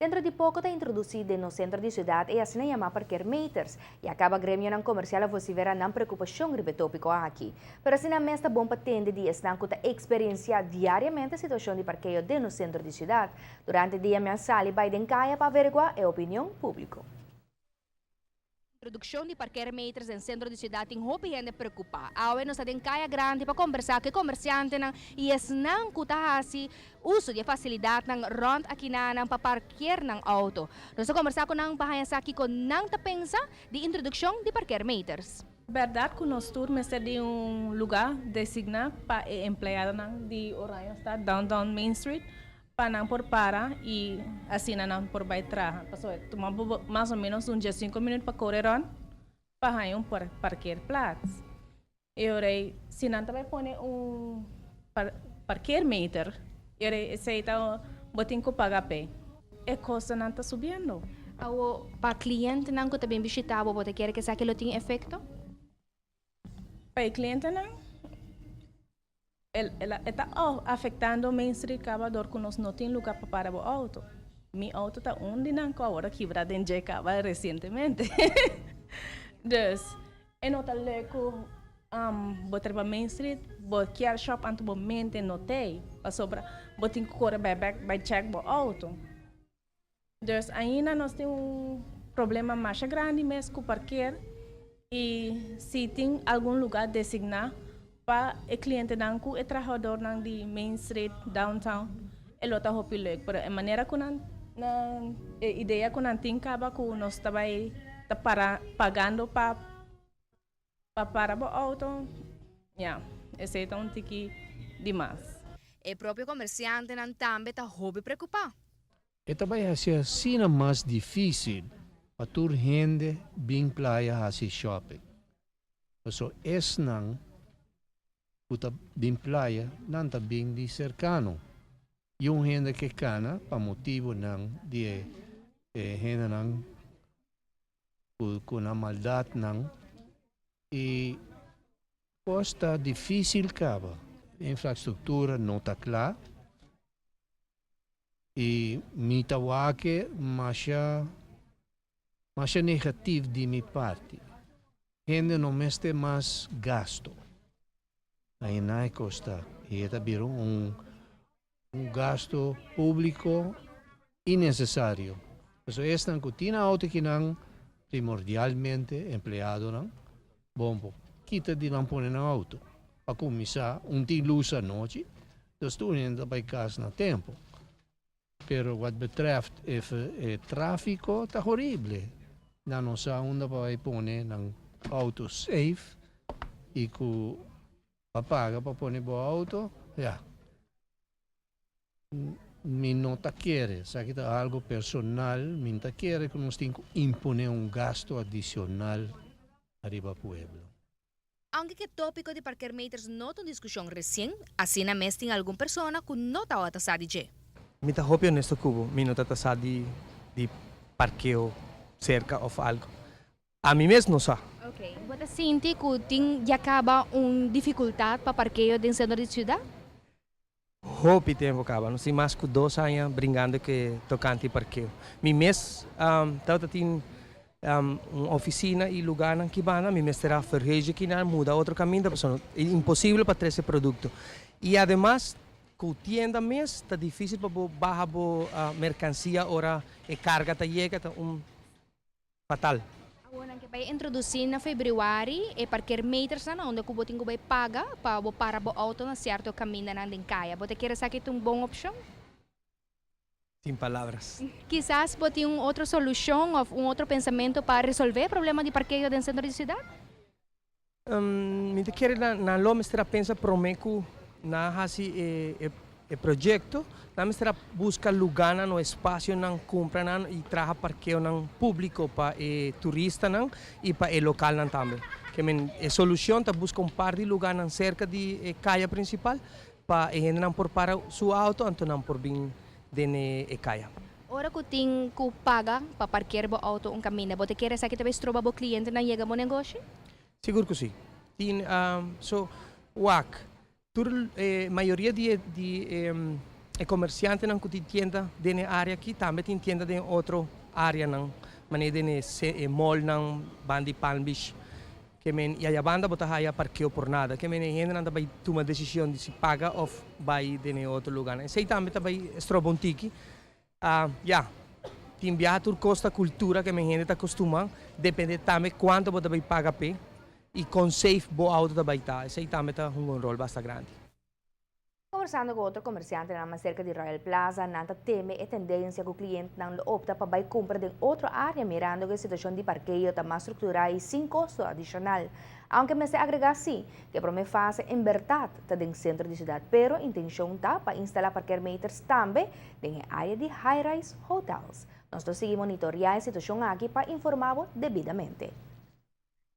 Dentro di poko ta introdusí den nos sentro di siudat e asina yamá parkeermeters i a kaba gremionan komersial a vosiferá nan preokupashon riba e tópiko aki. Pero asina mes ta bon pa tende di esnan ku ta eksperensiá diariamente situashon di parkeo den nos sentro di siudat. Durante dia mi a sali bai den kaya pa averiguá e opinion públiko. Introdukshon di parkeermeters den sentro di siudat tin hopi hende preokupá. Awe nos ta den Kaya Grandi pa kombersá ku e komersiantenan i esnan ku ta hasi uso di e fasilidatnan rònt akinanan pa parkeer nan outo. Nos ta kombersá ku nan pa haña sa kiko nan ta pensa di introdukshon di parkeermeters. Bèrdat ku nos tur mester di un lugá designá pa e empleadonan di Oranjestad, Downtown Main Street, Pa nan por para y asina nan por bay traha. Pasobra e tuma bo mas o menos un diescinco minuut pa core rond pa haña un parkeerplaats. E ora ey si nan ta bay pone un parkeermeter e ora ey esey ta bo tin cu paga p'e. E costonan ta subiendo. Awo pa clientenan cu ta bin bishita bo, bo ta kere cu esaki lo tin efecto? Pa e clientenan E ta afectando Main Street caba dor cu nos no tin lugar pa para bo auto. Mi auto ta un di nan cu awor a kibra den dje caba recientemente. Dus, e no ta leuk cu bo ta riba Main Street, bo kier shop anto bo mente no t'ey, pasobra bo tin cu core bai bek bai check bo auto. Dus ainda nos tin un problema masha grandi mes ku parkeer i si tin algun luga designá pa e klientenan ku e trahadornan di Main Street, Downtown, e lo ta hopi leuk. Pero e manera ku nan nan e idea ku nan tin kaba ku nos ta bai ta para pagando pa pa para bo outo, ya, esei ta un tiki dimas. E propio komersiantenan tambe ta hopi preokupá. E ta bai hasi asina mas difísil pa tur hende bin playa hasi shopping. Paso esnan ku ta bin playa nan ta bin di serkano. I un hende ke kana pa motibunan di e hendenan ku nan maldatnan i Kos ta difísil kaba. Infrastruktura no ta kla i mi ta wak masha masha negatif di mi parti. Hende no mester mas gasto. Aina e kos ta i e ta bira un un gasto públiko innesesario. Pasobra esnan ku tin auto kinan primordialmente empleadonan, bon bo kita di nan pone nan auto pa kuminsá un tin lus anochi, dus tur hende ta bai kas na tempu. Pero wat betreft e tráfiko ta horible, nan no sa unda pa bai pone nan auto safe i ku Pa paga pa pone bo auto, ya. Mi no ta kere, esaki ta algo personal, mi no ta kere ku nos tin ku impone un gasto adicional ariba pueblo. Aunke ku e tópiko di parkeermeters no ta un diskushon resien, asina mes tin algun persona ku no tabata sa di dje. Mi ta hopi honesto ku bo, mi no ta ta sa di di parkeo serka òf algo. Ami mes no sa. Ok. Bo ta sinti ku tin ya kaba un difikultat pa parkeo den sentro di siudat? Hopi tempu kaba. Nos tin mas ku dos aña bringando ku e tokante parkeo. Mi mes tabata tin un ofisina i lugarnan ki banda. Mi mester a verhuizen kinan, muda otro kaminda pasobra e imposibel pa trese produkto. I ademas ku tienda mes ta difisil pa bo baha bo merkansia ora e karga ta yega. Ta un fatal. Awor nan ke bai introdusí na febrüari e parkeermetersnan na unda ku bo tin ku bai paga pa bo para bo outo na sierto kamindanan den kaya. Bo ta kere esaki ta un bon opshon? Sin palabras. Kisas bo tin un otro solushon òf un otro pensamentu pa resolvé e problema di parkeo den sentro di siudat? Mi ta kere nan lo mester a pensa prome ku nan a hasi e proyekto, nan mester a buska lugánan o espasionan, kumpra nan i traha parkeonan públiko pa e turistanan i pa e lokalnan tambe. Ke men e solushon ta buska un par di lugánan serka di e kaya prinsipal pa e hendenan por para su outo anto nan por bin den e kaya. Ora ku tin ku paga pa parker bo outo un kaminda, bo ta kere esaki ta bay stroba bo klientenan yega bo negoshi? Sigur ku si. Tin so wak tur e mayoria di e di e E comerciantenan cu tin tienda den e area aki tambe tin tienda den otro areanan, manera den e mallnan banda di Palm Beach. Ke men y aya banda bo ta haya parkeo por nada. Ke men e hendenan ta bay tuma decision di si paga of bay den e otro lugarnan. Esey tambe ta bay stroba un tiki. Ya, tin biaha tur cos ta cultura ke men hende ta costuma, depende tambe cuanto bo ta bay paga p'e y con safe bo auto ta bay ta. Esey tambe ta hunga un rol basta grandi. Conversando cu otro comerciantenan mas cerca di Royal Plaza, nan ta teme e tendencia cu clientenan lo opta pa bay cumpra den otro area, mirando cu e situacion di parkeo ta mas structura y sin costo adicional. Aunke mester agrega si, cu e prome fase en berdad ta den centro di ciudad, pero intencion ta pa instala parkeermeters tambe den e area di high-rise hotels. Nos ta sigui monitorea e situacion aki pa informa debidamente.